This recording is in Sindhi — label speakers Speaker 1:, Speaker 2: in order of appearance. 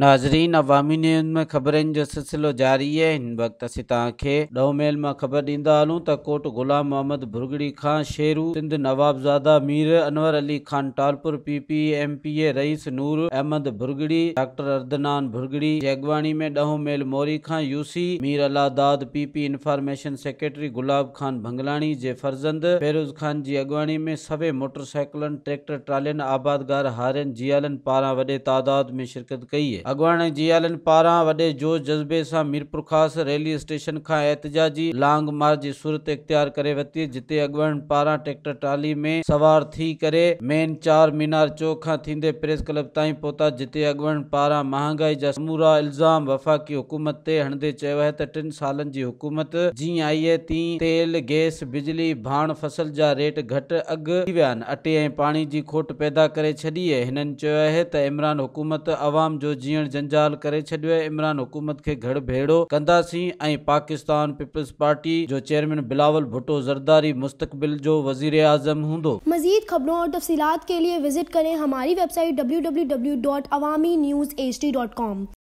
Speaker 1: ناظرين عوامي نيوز ۾ خبرن جو سلسلو جاري آهي هن وقت اسين توهان کي ڏهون ميل مان خبر ڏيندا هلون ته ڪوٽ غلام محمد ڀرڳڙي کان Sheru Sindh Nawabzada Mir Anwar Ali Khan Talpur P P M P A Rais Noor Ahmed Bhurgri doctor Adnan Bhurgri جي اڳواڻي ۾ ڏهون ميل موري کان UC Mir Allah Dad P P information secretary Gulab Khan Bhangilani جي فرزند فيروز خان جي اڳواڻي ۾ سوين موٽر سائيڪلن، ٽريڪٽر ٽرالين، آبادگار، هارين، جيالن پاران وڏي تعداد ۾ شرڪت ڪئي. اڳواڻن جيالن پاران وڏي جوش جذبي سان ميرپورخاص ريلي اسٽيشن کان احتجاجي لانگ مارچ جي صورت اختيار ڪري ورتي جتي اڳواڻن پاران ٽريڪٽر ٽرالي ۾ سوار ٿي ڪري مين چار مينار چوڪ کان ٿيندي پريس ڪلب تائين پهتا جتي اڳواڻن پاران مهانگائي جا سمورا الزام وفاقي حڪومت تي هڻندي چيو آهي ته ٽن سالن جي حڪومت جيئن آئي تيئن تيل، گئس، بجلي، ڀاڻ فصل جا ريٽ گهٽ اگهه ٿي ويا آهن، اٽي ۽ پاڻي جي کوٽ پيدا ڪري ڇڏي اهي، هنن چيو آهي ته عمران حڪومت عوام جو جيئڻ جنجال ڪري ڇڏيو آهي، عمران حڪومت کي گهڙ ڀيڙو ڪنداسين ۽ پاڪستان پيپلز پارٽي جو چيئرمين بلاول ڀٽو زرداري مستقبل جو وزيراعظم هوندو.
Speaker 2: مزيد خبرون اور تفصيلات کے لئے وزٹ کریں ہماری web site www.awamiNewsHD.com.